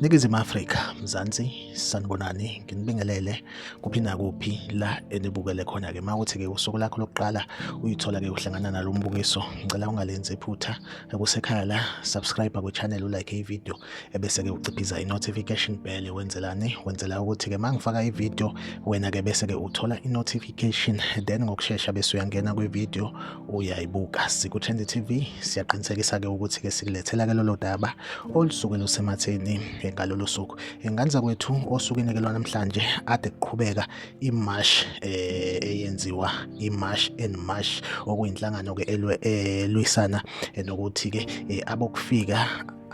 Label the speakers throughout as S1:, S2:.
S1: Ningizimu Afrika, Mzansi, sanibonani, nginibingelele kuphi nakuphi la enibukele khona-ke. Uma kuthi-ke usuku lakho lokuqala uyithola-ke uhlangana nalo mbukiso, ngicela ungalenzi iphutha kusekhaya la, subscribe kwi-channel, ulike i-video, ebese-ke uciphiza i-notification bell. Wenzelani? Wenzela ukuthi-ke uma ngifaka i-video, wena-ke bese-ke uthola i-notification, then ngokushesha bese uyangena kwi-video uyayibuka. Siku-Trendy TV, siyaqinisekisa-ke ukuthi-ke sikulethela-ke lolo daba olusuke lusematheni ngalolo suku. Ingane zakwethu, osukwini ke lwanamhlanje ade kuqhubeka imarch eyenziwa iMarch and March, okuyinhlangano ke elwisana nokuthi ke abokufika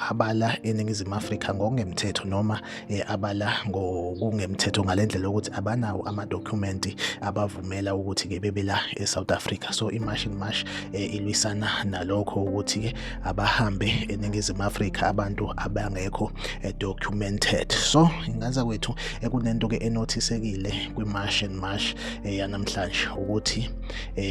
S1: abala eNingizimu Afrika ngokungemthetho noma abala ngokungemthetho ngalendlela yokuthi abanawo amadokhumenti abavumela ukuthi ke bebe la eSouth Africa. So iMarch and March ilwisana nalokho ukuthi ke abahambe eNingizimu Afrika abantu abangekho documented. So ingane zakwethu, kunento ke enothisekile kwiMarch and March yanamhlanje ukuthi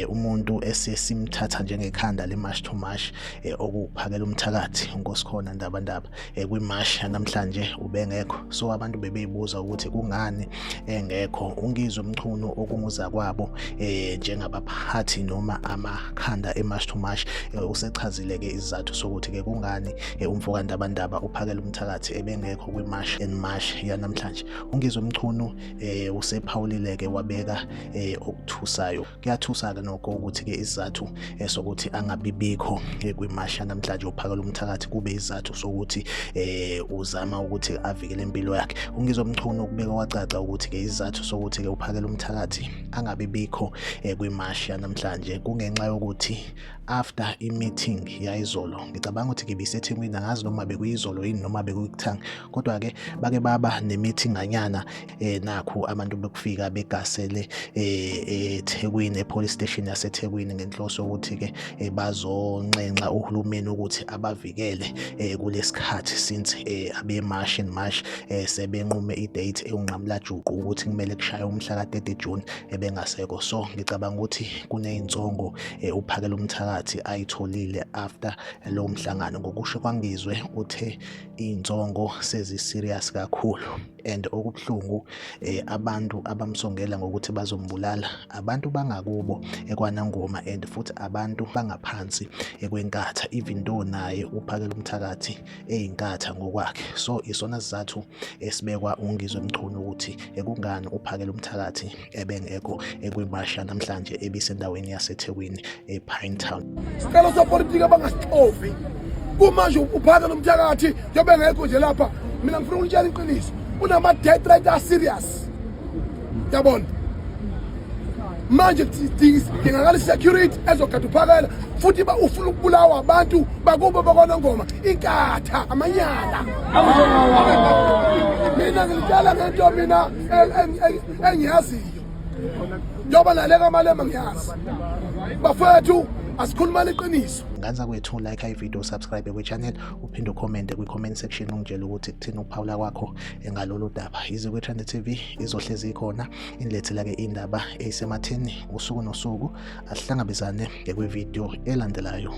S1: umuntu esesimthatha njengekhanda leMarch to March, okuphakela umthakathi, uNkosikhona Ndabandaba, kwimarch yanamhlanje ubengekho. So abantu bebeyibuza ukuthi kungani engekho. UNgizwe Mchunu, okunguzakwabo njengabaphathi noma amakhanda eMarch to March, usechazile ke isizathu sokuthi ke kungani umfoka Ndabandaba, uphakela umthakathi, ebengekho kwiMarch and March yanamhlanje. UNgizwe Mchunu usephawulile ke wabeka okuthusayo. Kuyathusa ke nokho ukuthi ke isizathu sokuthi angabibikho kwimashi namhlanje uphakela umthakathi kube isizathu sokuthi uzama ukuthi avikele impilo yakhe. UNgizwe Mchunu ukubeka kwacaca ukuthi ke isizathu sokuthi ke uphakela umthakathi angabibikho kwimashi yanamhlanje kungenxa yokuthi after i-meeting yayizolo, ngicabanga ukuthi ngibiseThekwini, angazi noma bekuyizolo yini noma bekuyikuthanga, kodwa-ke bake baba ne-meeting anyana. Nakhu abantu bekufika begasele eThekwini, e-police station yaseThekwini, ngenhloso yokuthi-ke bazonxenxa uhulumeni ukuthi abavikele kulesikhathi since abe-March and March sebenqume i-date ewunqamulajuqu ukuthi kumele kushaye umhla ka-30 June ebengasekho. So ngicabanga ukuthi kuneyinsongo uphakela umthakathi ayitholile after lowo mhlangano. Ngokusho kwaNgizwe, uthe iy'nsongo sezi-serious kakhulu and okubuhlungu, abantu abamsongela ngokuthi bazombulala abantu bangakubo ekwanangoma and futhi abantu bangaphansi ekwenkatha, even though naye uphakela umthakathi eyinkatha ngokwakhe. So isona sizathu esibekwa uNgizwe Mchunu ukuthi ekungani uphakela umthakathi ebengekho ekwimasha namhlanje ebisendaweni yaseThekwini, ePinetown.
S2: Sicela sopolitiki abangasixovi kumanje uphakela umthakathi njengoba engekho nje lapha. Mina ngifuna ukunitshela iqiniso, unama-death threat a-serious, yabona. Manje kudingakala i-security ezogada uphakela futhi ufuna ukubulawa abantu bakubo bakwanongoma, inkatha, amanyala. Mina ngilitshela ngento mina engiyaziyo, njengoba naleka Malema ngiyazi. Bafethu, asikhulumani iqiniso.
S1: Ngane zakwethu, like i-video, subscribe kwi-channel, uphinde ucommente kwi-comment section, ungitshele ukuthi kuthini ukuphawula kwakho ngalolu daba. Yize kwi-Trend TV izohlezi ikhona inilethela-ke indaba eyisematheni usuku nosuku. Asihlangabezane kwi-video elandelayo.